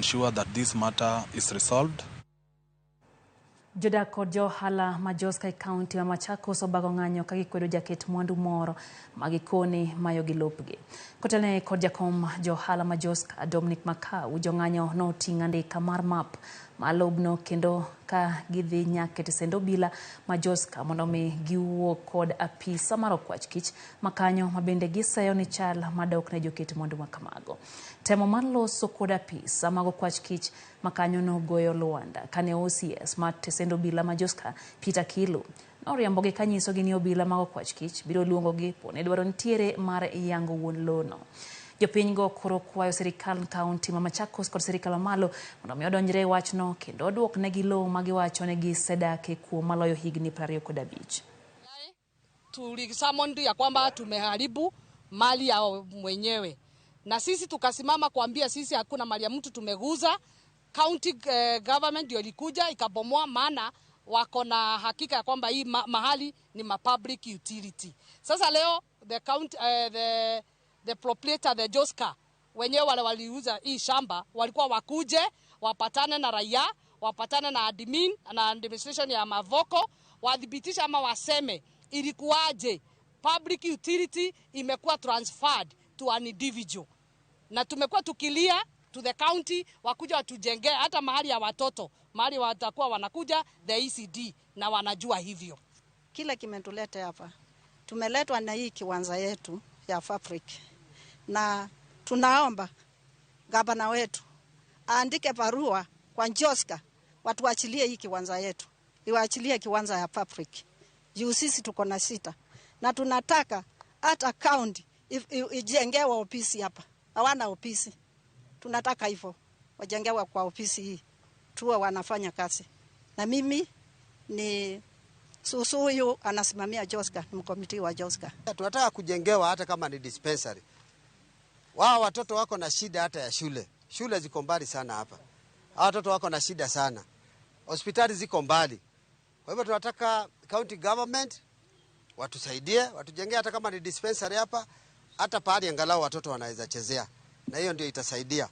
ensure that this matter is resolved. Jodak kod jo ohala ma Joska e kaunti ma Machakos obago ng'anyo ka gikwedo jaket mwandu moro ma gikone mayogi lopgi. Kotelne kod jakom jo ohala ma Joska Dominic Makau, jong'anyo noting'o andika mar map ma lobno kendo ka gidhi nyaka e tesend obila ma Joska mondo mi giwuo kod apisa mar okwach kich ma kanyo ma bende giseyo ni chal madok ne joket mwandu ma kamago. Temo mar loso kod apisa mag okwach kich ma kanyo nogoyo lwanda kane OCS mar tesend obila ma Joska Peter Kilu noriembogi kanyisogi ni obila mag okwach kich biro luongogi pone dwaro nitiere mar yango wuon lono. Jopiny go koro kwayo sirikal kaunti ma Machakos kod sirikal mamalo mondo mi odonjre e wachno kendo oduok negi lowo ma giwacho ni gisedake kuom maloyo higni 25. Tulisummon ya kwamba tumeharibu mali ya mwenyewe, na sisi tukasimama kuambia sisi hakuna mali ya mtu tumeguza. County government ndio ilikuja ikabomoa, maana wako na hakika ya kwamba hii mahali ni ma public utility. Sasa leo the county, the proprietor, the Joska wenyewe wale waliuza hii shamba walikuwa wakuje wapatane na raia, wapatane na admin na administration ya Mavoko, wadhibitisha ama waseme ilikuwaje public utility imekuwa transferred to an individual. Na tumekuwa tukilia to the county wakuja watujengee hata mahali ya watoto, mahali watakuwa wanakuja the ECD na wanajua hivyo. Kile kimetuleta hapa, tumeletwa na hii kiwanja yetu ya fabric, na tunaomba gavana wetu aandike barua kwa Joska watuachilie hii kiwanja yetu, iwaachilie kiwanja ya fabric juu sisi tuko na sita, na tunataka hata county ijengewe ofisi hapa. Hawana ofisi, tunataka hivyo wajengewe kwa ofisi hii, tuwe wanafanya kazi. Na mimi ni susu huyu anasimamia Joska, ni mkomiti wa Joska. Tunataka kujengewa hata kama ni dispensary. Wao watoto wako na shida hata ya shule. Shule ziko mbali sana hapa. Hao watoto wako na shida sana. Hospitali ziko mbali. Kwa hivyo tunataka county government watusaidie, watujengee hata kama ni dispensary hapa, hata pahali angalau watoto wanaweza chezea. Na hiyo ndio itasaidia.